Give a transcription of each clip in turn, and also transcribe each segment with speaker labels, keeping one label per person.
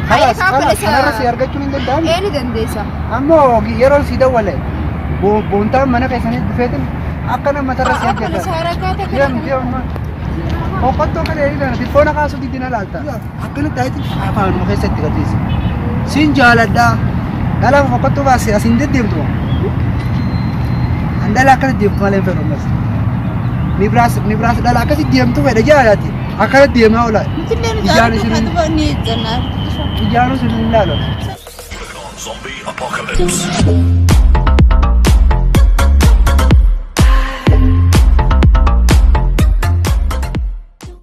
Speaker 1: Kalaas
Speaker 2: kaa
Speaker 1: kalaas
Speaker 2: obboleessa-
Speaker 1: kanarra si argachuun hin danda'amu.
Speaker 2: Ee ni dandeessa.
Speaker 1: Ammoo yeroon si dawwale boontaan mana keessanii dhufeetin akka nama matarra si
Speaker 2: Obboleessa
Speaker 1: hojjetan.
Speaker 2: harakaa takka.
Speaker 1: Deem deem. Boqqottoo kana eegi kana kaasuu diddina laalta. Akkana taa'etti afaanuma keessatti gadhiisa. Siin jaaladhaa. Dhala boqqottoo baasee asiin deddeemtu. An dhala akkana deemtu malee hin fedhu ammas. Nibraas nibraas dhala akkasi deemtu fedha jaalaati. Akkana deemaa oola.
Speaker 2: Nutillee nu
Speaker 1: Ijaan
Speaker 2: jaalladhu
Speaker 1: isin
Speaker 2: kan duba ni jennaan.
Speaker 1: ijaanuu isin hin ilaalu.
Speaker 3: Zombie apocalypse.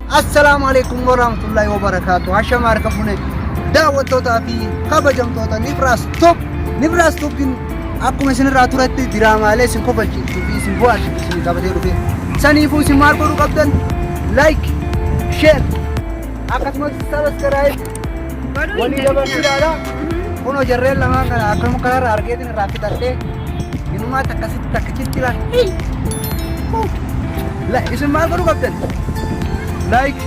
Speaker 1: Assalaamu alaikum warahmatullahi wabarakaatu. Hashama harka fuune daawwattootaa fi kabajamtoota Nibraas Top. Nibraas Topin akkuma isinirraa turetti diraamaalee isin kofalchiistuu fi isin bohaarsitu isin qabatee dhufe. Saniifuu isin maal godhuu qabdan? Like, share, akkasumas subscribe walii dabarsuudhaadha. Kunoo jarreen lamaan kana akkuma kanarra argeetiin irraa fixadhee inumaa takkasitti takkichitti laal. Isin maal godhuu qabdan? Like,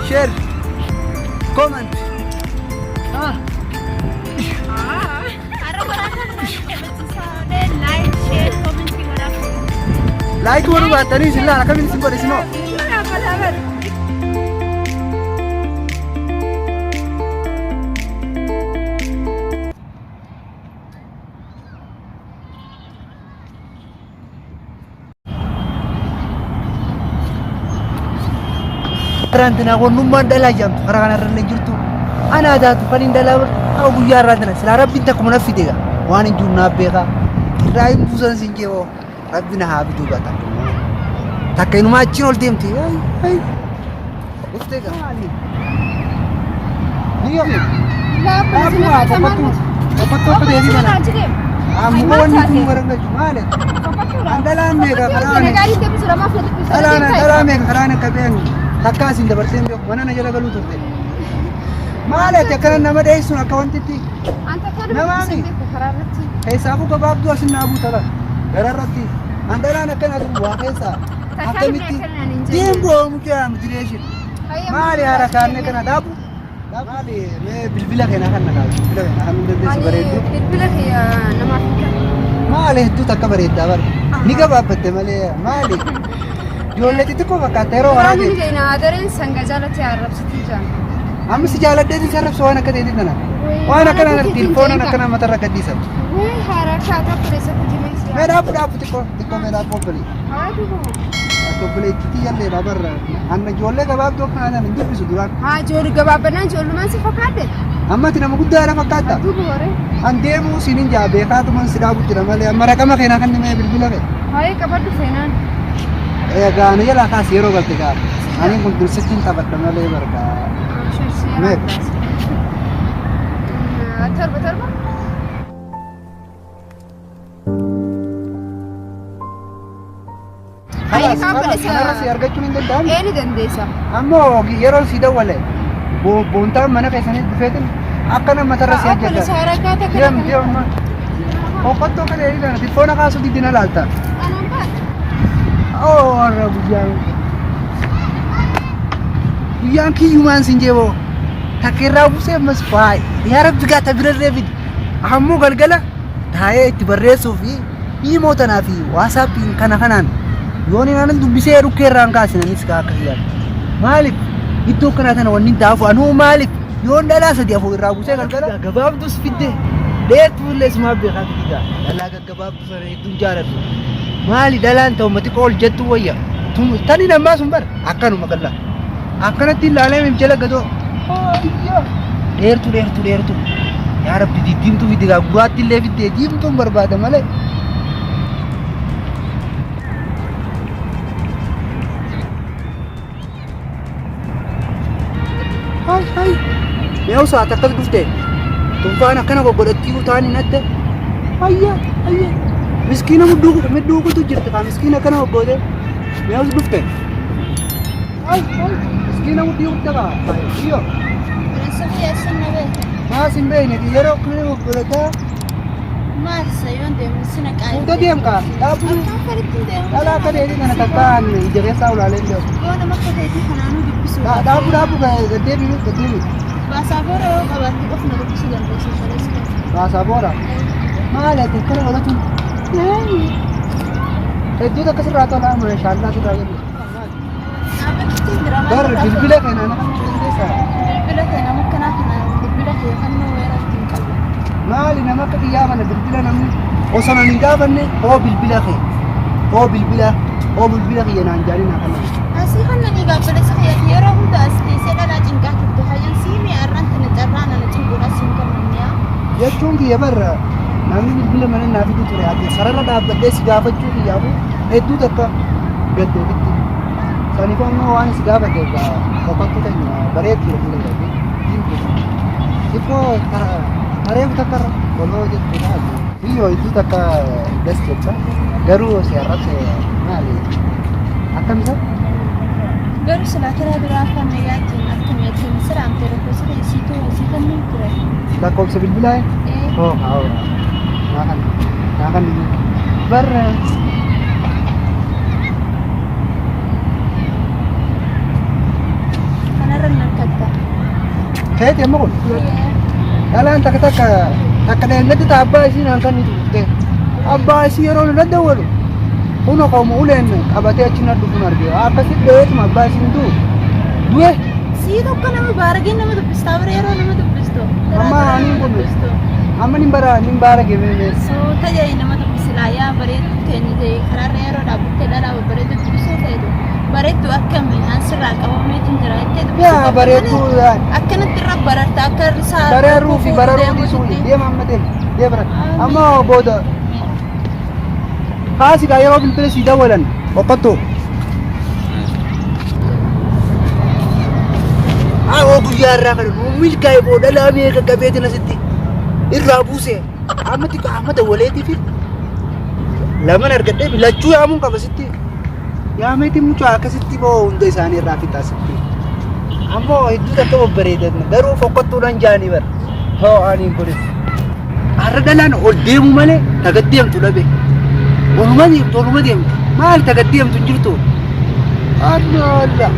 Speaker 1: share, comment. Ah.
Speaker 2: Like, share, comment godhaa.
Speaker 1: Like godhuu baattanii isin laala akkamiin isin godhe isinoo? Irraan wannummaan dhalaa jedhamtu karaa kanarra illee jirtu. Anaa taatu kan hin dhalaa haa guyyaa irraa tana silaa rabbiin takkuma na fide waan hin jiru naaf beekaa. Irraa hin buusan siin jeewoo rabbi na haa bituu gaa takka. Takka inumaa achiin ol deemti. Dhuftee gaa. Biyya Boqqottoo akka deebii kana. Ammoo wanni kun garagalchu maali? An dhalaan meeqa karaan dhalaan dhalaa meeqa karaan akka beeknu takka asiin dabartee hin beeku mana na jala galuu turte. Maali ati akkana nama dheessuun akka wantitti namaami keessaafuu gabaabduu asin naa buuta bara gararratti an dhalaan akkana atu waa keessaa akkamitti deemboo mucaa mitireeshin maali haara kaanne kana dhaabu. Maali mee bilbila keenaa kan nagaa bilbila keenaa kan dandeessu bareeddu.
Speaker 2: Bilbila kiyya namaaf hin kennu.
Speaker 1: Maali hedduu takka bareeddaa bara. Ni gabaabbatte malee maali? Ijoollee xixiqqoo fakkaata yeroo
Speaker 2: Waan
Speaker 1: waraabee.
Speaker 2: ni beekna adareen sanga jaalatti arrabsitii jira.
Speaker 1: Amma si jaaladheetiin sarrabsu waan akka ta'eetiin tana. Waan akkana tilfoonan akkana matarra gadhiisan.
Speaker 2: Wee harakaa tokko reessa kutimee
Speaker 1: Mee dhaabbu dhaabbu xiqqoo xiqqoo mee dhaabbu obbolee. Ati obboleettiitti jalleedha barra. Anna ijoollee gabaabduu akkana kana hin dubbisu duraan.
Speaker 2: Haa ijoollee gabaabbanaan ijoollummaan si fakkaate.
Speaker 1: Amma ati nama guddaadha fakkaatta.
Speaker 2: Duuba waree.
Speaker 1: An deemuu siin hin jaa beekaatuman si dhaabu jira malee amma raqama keenaa kan dhimee bilbila kee.
Speaker 2: Haayee qabadhu seenaan.
Speaker 1: Egaa ani jalaa kaasi yeroo galte gaa. Ani kun dursitti hin taphadha malee barga. Meeqa?
Speaker 2: Torba torba.
Speaker 1: Kalaas kalaas kanarra si argachuun hin danda'amu.
Speaker 2: Ee ni dandeessa.
Speaker 1: Ammoo yeroon si dawwale boontaan mana keessanii dhufeetin akka nama matarra si hojjetan.
Speaker 2: Obboleessa harakaa takka.
Speaker 1: Deem deem. Boqqottoo kana eegi kana tilfoona kaasuu diddina laalta.
Speaker 2: Anaan baata.
Speaker 1: Oo warra guyyaan. Guyyaan kiyyumaan sin jeeboo. Takka irraa buusee ammas faay. Yaa rabbi gaata birarree fidi. Ammoo galgala taa'ee itti barreessuu fi iimoo tanaa fi waasaappiin kana kanaan yoon inaanan dubbisee dhukkee irraan kaasin anis kaa akka kiyyaatti. Maaliif iddoo kanaa tana wanni taafu anuu maaliif yoon dhalaa sadi afur irraa buusee galgala gabaabdus fidde dheertuu illee sumaaf beekaa fidi gaa dhalaa gaggabaabdu sana hedduun jaaladhu. Maali dhalaan ta'u mati ol jettu wayya tani namaa sun bara akkanuma galla akkanatti ilaalee jala gadoo dheertu dheertu dheertu yaa rabbi diddiimtuu fidde gaa gurraatti illee fidde diimtuun barbaada malee. Hai hai mi'aawu sa'aat akkas dhufte tunfaan akkana goggodhattii utaan hin adda hayya hayya miskiina mudduu kutu jirti kaa miskiina akkana goggoote mi'aawu dhufte. Hai hai miskiina muddii kutta kaa iyo
Speaker 4: Bineensa biyya sun na beekta.
Speaker 1: maas hin beekne yeroo akkana goggodhataa
Speaker 4: Maal isa yoon deemu sina qaayee.
Speaker 1: fuuta deemkaa dhaabbuu
Speaker 4: Akkaan faritti hin deemu.
Speaker 1: dhala akka dheedhii kana takkaan ija keessaa ulaalee hin deemu.
Speaker 4: Yoo nama akka ta'eetii kanaanuu dubbisuu.
Speaker 1: Dhaabu dhaabu gaddeebi'u gaddeebi'u.
Speaker 4: Baasaboora yoo qabaatte qofa na dubbisuu dandeessu obboleessa koo.
Speaker 1: Baasaboora. Maali ati akkana godhatu? Hedduutu akkasirraa tola maashaallaa sirraa jedhu.
Speaker 4: Dhaabbachuutti jira maal
Speaker 1: Bar
Speaker 4: irraa
Speaker 1: bilbila kana nama dandeessaa?
Speaker 4: Bilbila kee nama akkanaa kana bilbila kee kan nu weerartu hin qabu.
Speaker 1: Maali nama akka kiyyaa kana bilbila namni osoo nan hin gaafanne hoo bilbila kee hoo bilbila hoo bilbila kiyya naan jaanii naa kennan.
Speaker 4: Asii kan nani gaabbalessa kiyyaati yeroo hunda as teessee dhalaa cinqaa turte hayyan sii mi'a arraan tana carraa nana cinquudha siin kennan.
Speaker 1: Jechuun kiyya barra namni bilbila mana naa fidu ture ati sarara dhaabbadhee si gaafachuu kiyyaafu hedduu takka gadde ofitti. Saniif ammoo waan si gaafadhe boqottu teenya bareedu jira fuula jedhee diimtuu. Xiqqoo tareefu takka irra oloo jettu taate. Biyyoo hedduu takka das jetta garuu si arrabse maali akkam isa?
Speaker 4: Garuu silaa karaa biraa afaan nagaatiin akka mi'attiin siraan ture gosa isiituu isii kennuun ture.
Speaker 1: Lakkoofsa bilbilaa?
Speaker 4: Ee.
Speaker 1: Hoo haa naa kan naa kan barra
Speaker 4: Kanarra nan harkatta.
Speaker 1: Keeti amma kun dhalaan takka takka takka dheengatti ta abbaa isii naan kan turte abbaa isii yeroo nu daddawwalu kun qooma uleen qabatee achi na dhufuun arge akkasitti dheetuma abbaa isiin du'u du'e.
Speaker 4: Sii tokko nama baaragee nama dubbistaa bara yeroo nama dubbistu.
Speaker 1: Amma ani kun amma nin bara nin baara gemee
Speaker 4: Soo tajaajila nama dubbisilaa yaa bareedduu teenya ta'e karaarra yeroo dhaabbattee dhalaa babbareedduu dubbisuu feetu bareedduu akkami an sirraa qabameetiin jira jettee dubbisuu
Speaker 1: Yaa
Speaker 4: qabda
Speaker 1: bareedduu
Speaker 4: malee akkanatti irra bararta akka risaa
Speaker 1: bararuu fi bararuu dhiisuu
Speaker 4: deemuutti.
Speaker 1: deema amma deema deema amma booda kaasigaa yeroo bilbila sii dawwalan boqottu. Awoo guyyaa irraa kana nuu milkaa'e boo dhalaa meeqa qabeetiin asitti irraa buuse amma xiqqaa amma dawwaleetii fi laman argadhee lachuu yaamuun qaba sitti yaameetiin mucaa akkasitti boo hunda isaanii irraa fixaa sitti ammoo hedduu takka babbareedan garuu fokkottuudhaan jaanii bara hoo aniin kunis har'a dhalaan ol deemu malee taga deemtu dhabe oluma deemtu oluma deemtu maal taga deemtu hin jirtu Allah Allah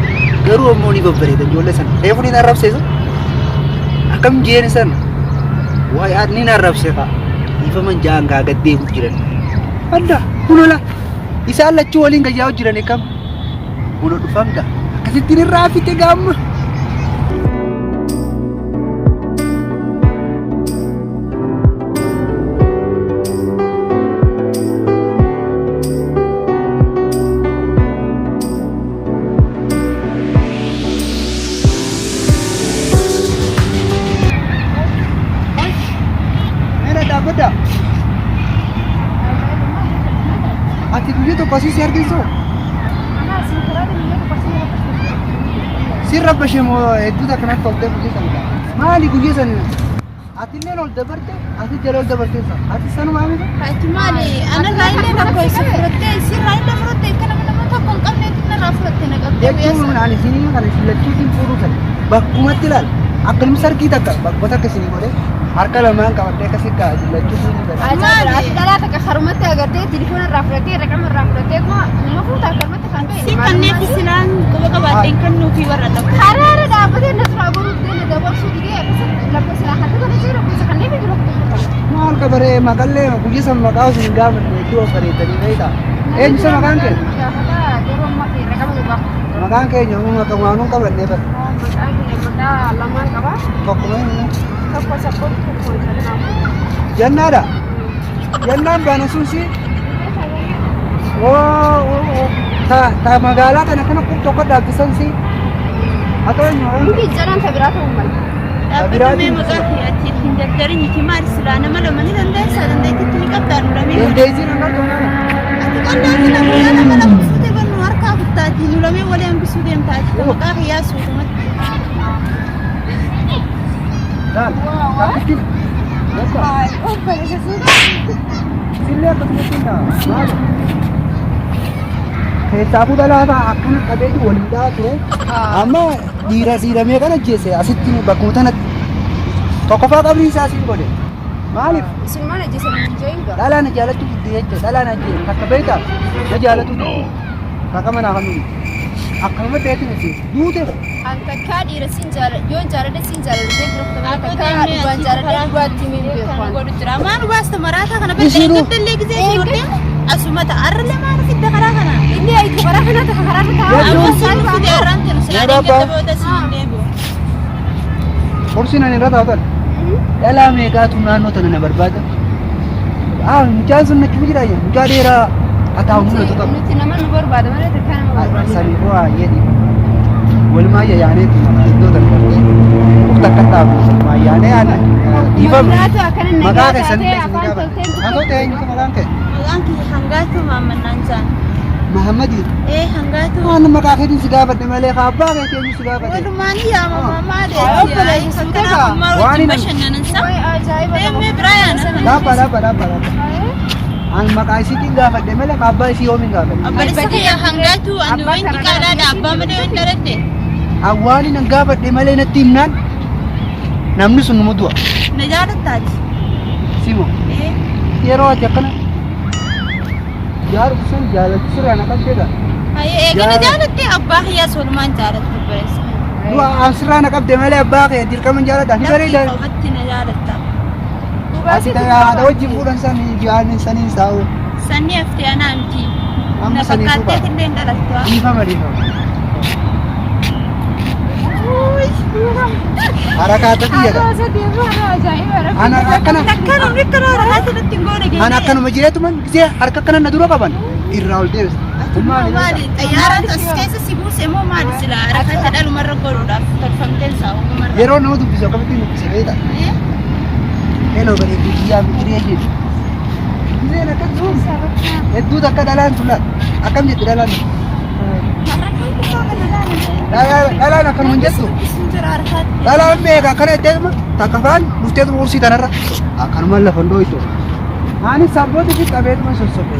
Speaker 1: garuu ammoo ni babbareedan ijoollee sana reefu ni arrabseessa akkam jeen san waay ni arrabse fa'a dhiifaman ja'an gaa gad deemu jiran Allah kunola isaan lachuu waliin gayyaa jiran akkam kuno dhufan gaa akkasittiin irraa fite gaamma. Mera dhaabbadha. Ati guyyaa tokko asii si arginsu? Si rabbashe moo hedduu takka natti toltee guyyaa sana. Maali guyyaa sana? Ati illee ol dabarte, ati jala ol dabarte sa. Ati sanumaa miti?
Speaker 4: Ati maali anarraa illee lakkoofsa fudhattee sirraa illee fudhattee akka nama nama tokko hin qabneetti narraa fudhatte na qabdee guyyaa
Speaker 1: Jechuun
Speaker 4: sana.
Speaker 1: ani isinii kana isin lachuutiin fuudhuu fedha. Bakkumatti ilaal. Akkanuma sarkii takka bakkuma takka isinii godhee harka lamaan qabadhee akkasii kaa isin lachuu fuudhuu fedha.
Speaker 2: Ajaa'iba! Ati dhalaa takka harumatti agartee telefoona irraa fudhattee raqama irraa fudhattee kuma nama fuuta akkanumatti kan ta'e.
Speaker 4: Si kanneen silaan quba qabaadheen kan nuufi warra lakkoofsa.
Speaker 2: Karaara dhaabbatee na turaa goruuf deema dabarsuu didee akkasatti lakkoofsa laa kan tokko jiru lakkoofsa kanneen jiru lakkoofsa.
Speaker 1: Maal qabaree maqallee guyyaa san maqaa osoo hin gaafanne hedduu of bareeddanii beektaa. Eenyu isa maqaan kee?
Speaker 2: Gaafataa yeroo ammaa kee raqama nu gaafatu.
Speaker 1: Maqaan keenya maqaa waanuun qabannee bara.
Speaker 2: Maqaan keenya maqaa lamaan qaba.
Speaker 1: Tokkuma eenyu?
Speaker 2: Tokko sabboon tokko jannaa.
Speaker 1: Jannaadha. Jannaan baana sun si. Oo ta ta magaalaa kana kana kun tokko dhaabbisan si. Haa ta'u eenyu?
Speaker 2: Hundi jalaan ta biraa ta'uu mala.
Speaker 4: Dhaabbata mee maqaa kee ati hin dardarin miti maali silaa nama lama ni dandeessaa dandeettitti ni qabdaa nu lamee.
Speaker 1: Dandeettiin hin qabdu nama.
Speaker 4: Ati qonnaa kana guyyaa nama lama fuutee bannu harkaa kuttaati nu lamee walii hambisuu deemtaa ati maqaa kiyyaa suutumatti.
Speaker 1: Laal. Dhaabbitti. Sillee akkasumatti hin ta'a. Maali? Keessaafuu dhalaa ta'a akkana qabeetu waliin dhahaa ture. Amma dhiira dhiiramee kan ajjeese asitti bakkuma tanatti tokkoffaa qabrii isaa siin godhe. Maaliif?
Speaker 2: Isin mana ajjeesan hin jeeyin gaa.
Speaker 1: Dhalaa na jaalachuu didde jecha dhalaa na ajjeese takka beektaa na jaalatu didde takka manaa kamiin. Akkanuma ta'etti miti. Duute.
Speaker 2: An takkaa dhiira siin jaaladha yoon jaaladhe siin jaaladhe bira kutamee takkaa dhugaan jaaladhe dhugaatti hin beeku.
Speaker 4: Godhu jira. Maal baasta maraataa kana
Speaker 1: Isinuu.
Speaker 4: beekta gisee si hodhee asuma ta'a. Arra maal fidda karaa kana?
Speaker 2: Inni ayitu karaa kana takka karaa irra ta'a.
Speaker 1: Jechuun-
Speaker 4: Amma sun fide arraan tanu silaa
Speaker 1: Yeroo
Speaker 4: deeggarta booda si hin deebi'u.
Speaker 1: Kursiin ani irra taa'u tana. Dhalaa meeqaatu naannoo tana na barbaada. Ah, mucaan sun achi jira yaa. Mucaa dheeraa ataa'u mul'atu qaba.
Speaker 2: Nuti nama nu barbaada malee takkaa nama barbaada.
Speaker 1: Sanii koo hayyee dhiiba. Walumaa yaanee iddoo tana gartee mukta akka taa'u walumaa yaanee yaana dhiifama.
Speaker 2: Maqaatu akkana nagaa
Speaker 1: Maqaa keessan
Speaker 2: taatee
Speaker 1: illee isin
Speaker 2: afaan
Speaker 1: gaafadha.
Speaker 2: tolteen
Speaker 1: Maqaa ta'e eenyutu maqaan kee?
Speaker 4: Maqaan kiyya hangaatu maammannaan jaan.
Speaker 1: Mahammadi.
Speaker 4: Ee hangaatu.
Speaker 1: Waan maqaa keetiin si gaafadhe malee haa abbaa keetii eenyu si gaafadhe.
Speaker 4: Walumaan yaamama maali?
Speaker 2: Obboleessi
Speaker 4: Kanaaf maal
Speaker 1: Waan
Speaker 4: wajjin
Speaker 1: hin-
Speaker 4: bashannanan sa?
Speaker 2: Way ajaa'iba.
Speaker 4: Deemee biraa yaana.
Speaker 1: Dhaabba dhaabba dhaabba dhaabba. An maqaa isiitiin gaafadhe malee haa abbaa isii yoomiin gaafadhe.
Speaker 4: Obboleessa kiyya hangaatu ani waan xiqqaadhaa abbaa malee waan dhaladhe.
Speaker 1: Awwaani nan gaafadhe malee natti himnaan namni sun numa du'a.
Speaker 4: Na jaalattaati.
Speaker 1: Simo
Speaker 4: Ee.
Speaker 1: yeroo ati akkana jaaru sun jaalatti sirraa na qabdeedha.
Speaker 4: Hayyee eegana jaalatte abbaa kiyyaas walumaan jaalatte obboleessa kiyya.
Speaker 1: Du'a an sirraa na qabde malee abbaa kee dirqama hin jaaladha. Ni bareeda.
Speaker 4: Qofatti na jaalatta.
Speaker 1: Ati haadha wajjin fuudhan sanii jaalin sanii saa'u.
Speaker 4: Sanni haftee anaa miti.
Speaker 1: Amma
Speaker 4: Na
Speaker 1: sanii
Speaker 4: fakkaatteet
Speaker 1: fuudha.
Speaker 4: illee hin dhalattu.
Speaker 1: Dhiifama dhiifama. Harakaata kiyya dha. Ana akkana
Speaker 4: Takka namni akkana harakaatti natti hin goone
Speaker 1: ana akkanuma jireetuman gisee harka akkana na dura qaban irraa ol deebisa. Maali
Speaker 4: Maali? Xayyaaraan as keessa si buuse moo maali sila harakaatti dhalumarra godhuudhaaf tolfamteen isaa uumamarra.
Speaker 1: Yeroo nama dubbisu akkamittiin dubbise beektaa? Hello bareedduu kiyyaa fikiree jedhu. Giseen akkas duun hedduu takka dhalaan tun laal. Akkam jetti dhalaan tun? Dhalaan akkanuma hin jettu. Dhalaan meeqa akkana jetteetuma takka faan dhufteetuma kursii tanarra akkanuma lafa hin dhooytu. Ani sabbooti fi qabeetuma sossobe.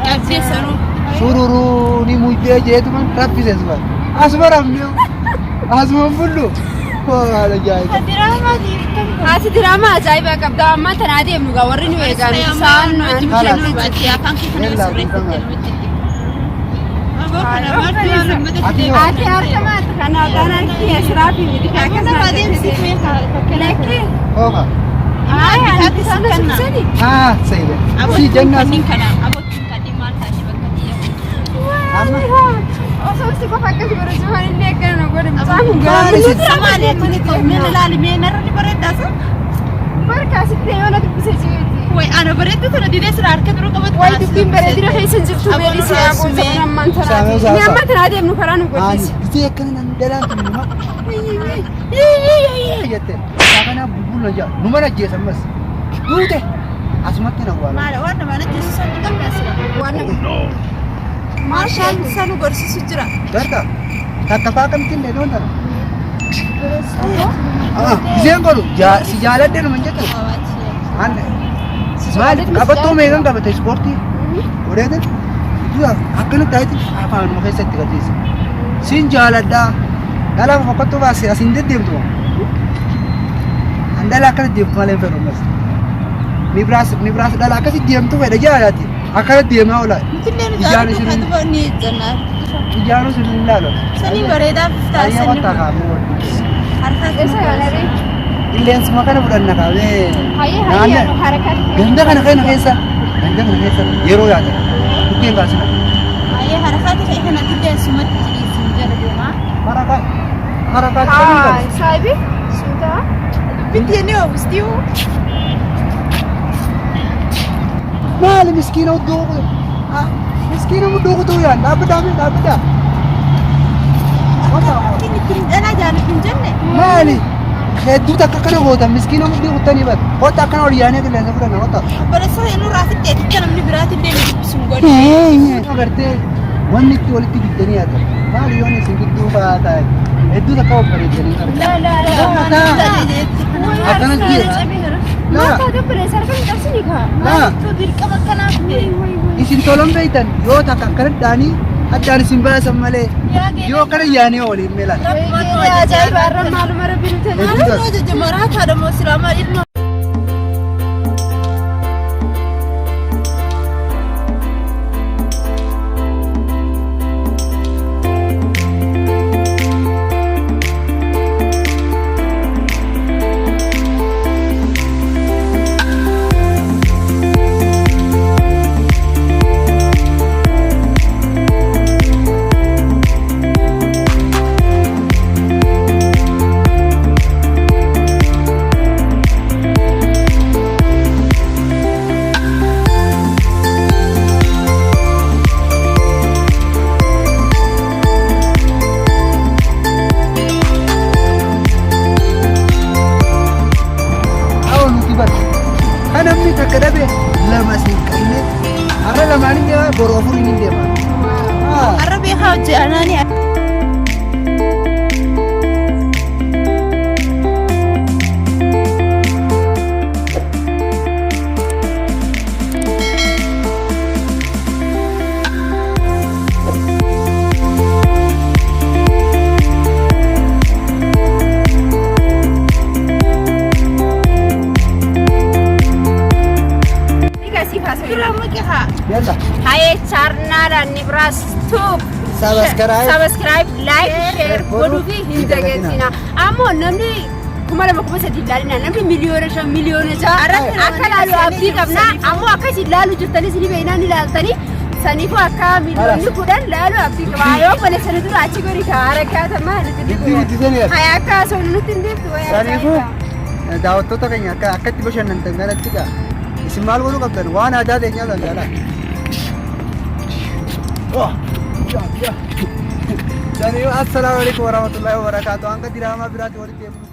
Speaker 4: Qabdee sanuu.
Speaker 1: Sururuu ni mujdee jeetuma raffise suma. Asuma rafne asuma bullu. Haala ajaa'iba.
Speaker 4: Diraamaa dhiiftan kun.
Speaker 2: Haati diraamaa ajaa'ibaa qabda. Ammaan tana adeemnu gaa warri nu eegan isaan nu
Speaker 4: Hojii
Speaker 1: Haala.
Speaker 4: bishaan baatee afaan kee kana
Speaker 1: Yalla,
Speaker 4: sirreeffatti
Speaker 1: dhiifama.
Speaker 4: Ati
Speaker 2: Haati harka maata kana taanaan kiyya siraafi miti
Speaker 4: Akkana adeemsifnee
Speaker 2: Lakki.
Speaker 1: Oofa.
Speaker 2: Ay, ati sana suusani.
Speaker 1: Ah, sayide. Si jennaa si.
Speaker 4: Kana abottiin kanneen maal taate bakka biyya.
Speaker 1: Amma
Speaker 2: Osoo si qofa akkas godhe cumaan illee akkana nu godhe mucaan kun
Speaker 1: Maali si-
Speaker 4: Maali akkana ta'u mee ilaali mee narra ni bareeddaa sa?
Speaker 2: Barka asitti yoo na dubbise jeeti.
Speaker 4: Way ana bareeddu kana didee sira harka dura qabatu.
Speaker 2: Way dubbiin bareedina keessa hin jirtu meedhi si haa goota kun ammaan tanaati. Inni amma tanaa deemnu karaa nu
Speaker 1: Ani
Speaker 2: godhisi.
Speaker 1: gisee akkana nan dhalaan tun numa. Jette. Kana bulbul na jaa. Numa na jeesan mas. Duute. Asumatti na waala.
Speaker 4: Maala waan nama natti sun ni qabda sira.
Speaker 2: Waan
Speaker 4: Maashaan isaa nu gorsisu jira.
Speaker 1: Garta. Takka faa kamittiin dheedoon tana. Ah, giseen godhu si jaaladhe numa hin jettu. An maali qabattoo meeqan qabate ispoortii godheetin dura akkana taa'etti afaanuma keessatti gadhiisa. Sin jaaladhaa dhala fokkattuu baase as hin deddeemtu. An dhala akkana deemtu malee hin fedhu ammas. Nibraas nibraas dhala akkasi deemtu fedha jaalaati. Akkana deemaa oola.
Speaker 4: Nutillee nu
Speaker 1: Ijaan
Speaker 4: jaalatu
Speaker 1: isin
Speaker 4: kan dhufa ni jennaan.
Speaker 1: ijaanus hin ilaalu.
Speaker 4: Sanii bareedaa
Speaker 1: Ayyaa
Speaker 4: taasisan.
Speaker 1: qottaa kaa'amee
Speaker 4: Harkaa
Speaker 2: Eessa yaalarii?
Speaker 1: Qilleensuma kana fudhanna kaa'amee.
Speaker 2: Hayyee hayyee harakaatti.
Speaker 1: Ganda kana kana keessa ganda kana keessa yeroo yaada bukkeen kaasina.
Speaker 4: Hayyee harakaatti ka'e kanatti illee sumatti dhiisin jala deemaa.
Speaker 1: Harakaa harakaa
Speaker 2: Haa saayibi suutaa.
Speaker 4: Dubbitti jennee oobistii.
Speaker 1: Maali miskiina uddoo miskiina uddoo kutuu yaan dhaabbadhaa mee dhaabbadhaa.
Speaker 4: Ittiin ittiin dhalaa jaalatu hin jenne.
Speaker 1: Maali hedduu takka akkana gootan miskiina mudhii kuttanii bata. Kottaa akkana ol yaanee qilleensa fudhanna kottaa.
Speaker 4: Obboleessa kee nurraa fixxee xiqqa namni biraatti illee nu dubbisu hin godhu.
Speaker 1: Agartee wanni itti walitti giddanii yaada. Maali yoon isin gidduu fa'aa ta'e hedduu takka obboleessanii
Speaker 2: La la la.
Speaker 1: Akkana jee.
Speaker 2: Maal taate obboleessa harka hin cabsini kaa.
Speaker 1: Laa
Speaker 4: Dirqama akkanaaf
Speaker 1: isin tolan beektan yoo takka akkana dhaanii addaan isin baasan malee yoo akkana yaanee waliin meelan.
Speaker 2: Ajaa'iba har'a maaluma rabbi nu ta'e.
Speaker 1: Hedduu takka.
Speaker 4: Maraataadha moo silaa maal ilma
Speaker 1: Takka dhabe lama siin qaine. Har'a lamaan hin deema boru afuriin hin deema.
Speaker 4: Har'a beekaa hojii anaanii.
Speaker 1: Yalla.
Speaker 2: Hayee chaarnaala Nibraas Tube.
Speaker 1: Subscribe.
Speaker 2: Subscribe, like, share godhuu fi hin dagatina. Ammoo namni 2000 3000 ilaalina namni 5,000,000 6,000,000 akka laalu abdii qabna. Ammoo akka isin laalu jirtanis ni beeknaa ni laaltanii. Saniifuu akka 10,000,000 laalu abdii qaba. Yoo bane sana dura achi gori ka harakaatamaa nuti
Speaker 1: Dubbii guddisanii ati.
Speaker 2: Hayee akka osoo nutti hin deemtu wayyaa.
Speaker 1: Saniifuu daawwattoota keenya akka akkatti bashannantan kanatti gaa isin maal godhuu qabdan waan aadaa teenyaa san jaalaa. Saniifuu assalaamu alaikum warahmatullahi wabarakatuh. Hanga diraamaa biraatti walitti deemnu.